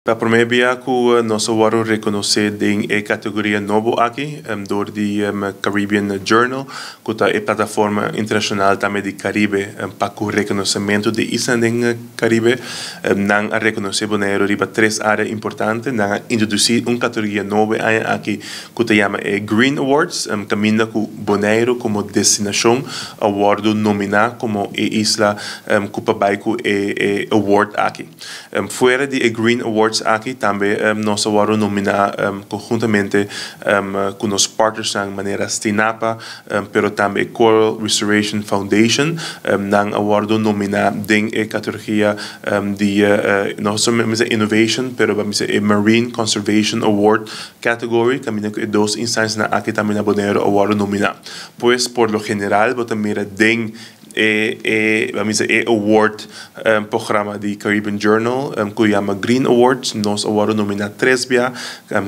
Pa promé bia ku nos a wòrdu rekonosé den e kategoria nobo aki dor di Caribbean Journal, ku ta e plataforma internashonal tambe di Karibe pa ku rekonosementu di islanan den Karibe. Nan a rekonosé Boneiru riba tres área importante. Nan a introdusí un kategoria nobo e aña aki ku ta yama e Green Awards, kaminda ku Boneiru komo destinashon a wòrdu nominá komo e isla ku pa bai ku e award aki. Fuera di e Green Awards aki tambe nos a wòrdu nominá konhuntamente ku nos partnersnan manera Stinapa pero tambe e Coral Restoration Foundation. Nan a wòrdu nominá den e kategoria di no solamente innovation pero e Marine Conservation Award category kaminda ku e dos instansianan aki tambe na Boneiru a wòrdu nominá. Pues por lo general bo ta mira den e e ban bisa e award programa di Caribbean Journal ku yama Green Awards nos a wòrdu nominá tres bia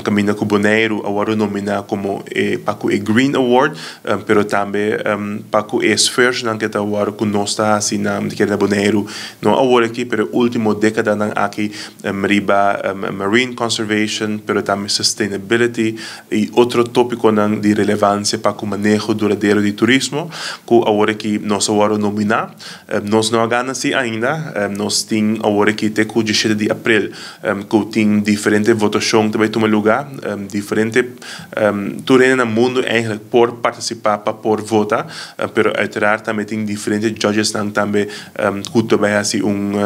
kaminda ku Boneiru a wòrdu nominá komo e pa ku e Green Award pero tambe pa ku e esfuersonan ke ta wòrdu ku nos ta hasi na na Boneiru no awor aki pero e último dékadanan aki riba marine conservation pero tambe sustainability i otro tópikonan di relevansia pa ku maneho duradero di turismo ku awor aki nos a wòrdu nominá. Nos no a gana si ainda. Nos tin awor aki te ku diesshete di aprel ku tin diferente votashon ta bai tuma lugá. Diferente tur hende na mundu eigentlik por partisipá pa por vota, pero uiteraard tambe tin diferente judgesnan tambe ku ta bai hasi un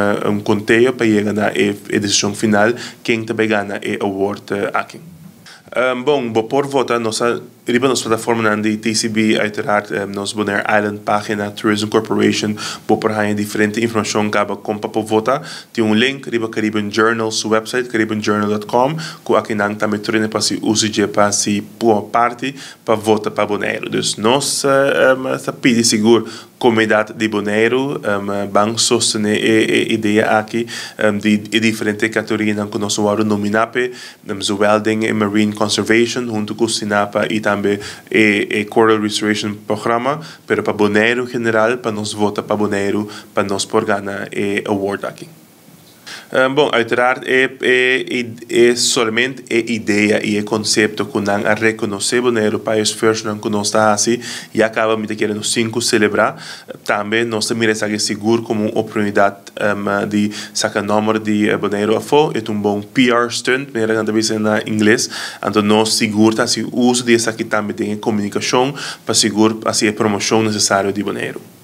konteo pa yega na e desishon final ken ta bai gana e award aki. Bon, bo por vota nos a riba nos plataformanan di TCB, uiteraard nos Bonaire Island pagina, Tourism Corporation, bo por haña diferente informashon kaba kon pa por vota. Tin un link riba Caribbean Journal su website, caribbeanjournal.com, ku akinan tambe tur hende por hasi uso dje pa hasi por parti pa vota pa Boneiru. Dus nos ta pidi sigur Komunidat di Boneiru ban sostené e idea aki di e diferente kategorianan ku nos a wòrdu nominá p'e, zowel den e Marine Conservation huntu ku Stinapa i tambe e Coral Restoration Programma, pero pa Boneiru en general pa nos vota pa Boneiru pa nos por gana e award aki. Bon, uiteraard e e e solamente e idea i e konsepto ku nan a rekonosé Boneiru pa e esfuersonan ku nos ta hasi ya kaba mi ta kere nos tin ku selebrá. Tambe nos ta mira esaki sigur komo un oportunidat di saka nòmber di Boneiru afó. E ta un bon PR stunt, manera nan ta bisa na ingles. Anto nos sigur ta hasi uso di esaki tambe den e komunikashon pa sigur hasi e promoshon nesesario di Boneiru.